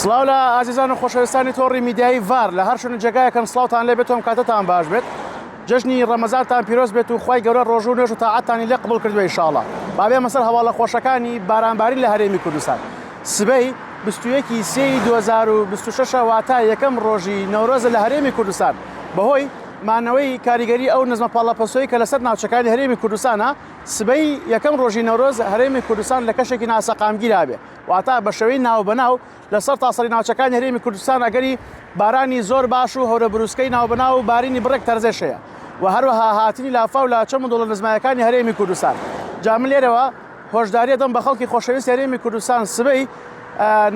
سڵاو لە ئازیزان و خۆشەویستانی تۆڕی میدیایی ڤار لە هەر شوێن و جێگایەکەن سڵاوتان لێ بێت و ئەم کاتەتان باش بێت جەژنی ڕەمەزانتان پیرۆز بێت و خوای گەورە ڕۆژوو و نوێژ و تاعەتتانی لێ قبوڵ کردووە ئیشاڵا با بێمە سەر هەواڵە خۆشەکانی بارانبارین لە هەرێمی کوردستان سبەی 21 سێی 2026 واتە یەکەم ڕۆژی نەورۆزە لە هەرێمی کوردستان بەهۆی مانەوەی کاریگەری ئەو نزمە پاڵەپەستۆی کە لەسەر ناوچەکانی هەرێمی کوردستانە سبەی یەکەم ڕۆژی نەورۆز هەرێمی کوردستان لە کەشێکی ناسەقامگیرا بێ واتە بە شێوەی ناوبەناو لە سەرتاسەری ناوچەکانی هەرێمی کوردستان ئەگەری بارانی زۆر باش و هەورە بروسکەی ناوبەناو و بارینی بڕێک تەرزەش هەیە و هەروەها هاتنی لافاو لە چەم و دۆڵە نزمایەکانی هەرێمی کوردستان. جا من لێرەوە هۆشداری ئەدەم بە خەڵکی خۆشەویستی هەرێمی کوردستان سبەی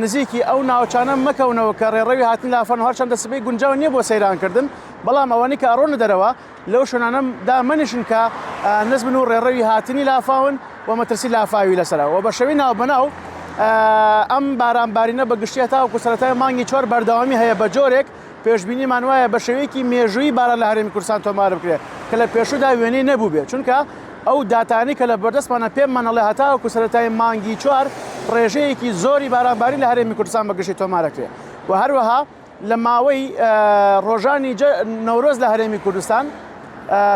نزیکی ئەو ناوچانە مەکەونەوە کە ڕێڕەوی هاتنی لافاون و هەرچەندە سبەی گونجاو نییە بۆ سەیرانکردن بەڵام ئەوانەی کە ئەڕۆنە دەرەوە لەو شوێنانە دا مەنیشن کە نزمن و ڕێڕەوی هاتنی لافاون و مەترسی لافاوی لەسەرە و بە شێوەی ناوبەناو ئەم بارانبارینە بە گشتی هەتاوەکو سەرەتای مانگی چوار بەردەوامی هەیە بە جۆرێک پێشبینیمان وایە بە شێوەیەکی مێژوویی باران لە هەرێمی کوردستان تۆمار بکرێت کە لە پێشوودا وێنەی نەبووبێت چونکە ئەو داتانەی کە لە بەردەستمانە پێمان ئەڵێ هەتاوەکو سەرەتای مانگی چوار ڕێژەیەکی زۆری بارانبارین لە هەرێمی کوردستان بە گشتی تۆمارەکرێت و هەروەها لە ماوەی ڕۆژانی نەورۆز لە هەرێمی کوردستان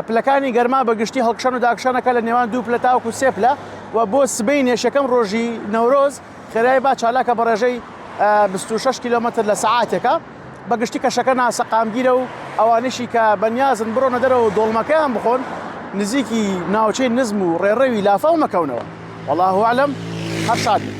پلەکانی گەرما بە گشتی هەڵکشان و داکشانەکە لە نێوان دوو پلە تاوەکو سێ پلە و بۆ سبەینێش یەکەم ڕۆژی نەورۆز خێرای با چالاکە بە ڕێژەی 26 کیلۆمەتر لە سەعاتێکە بە گشتی کەشەکە ناسەقامگیرە و ئەوانیشی کە بەنیازن بڕۆنە دەرەوە و دۆڵمەکەیان بخۆن نزیکی ناوچەی نزم و ڕێڕەوی لافاو مەکەونەوە والله اعلم هەر شاد بن.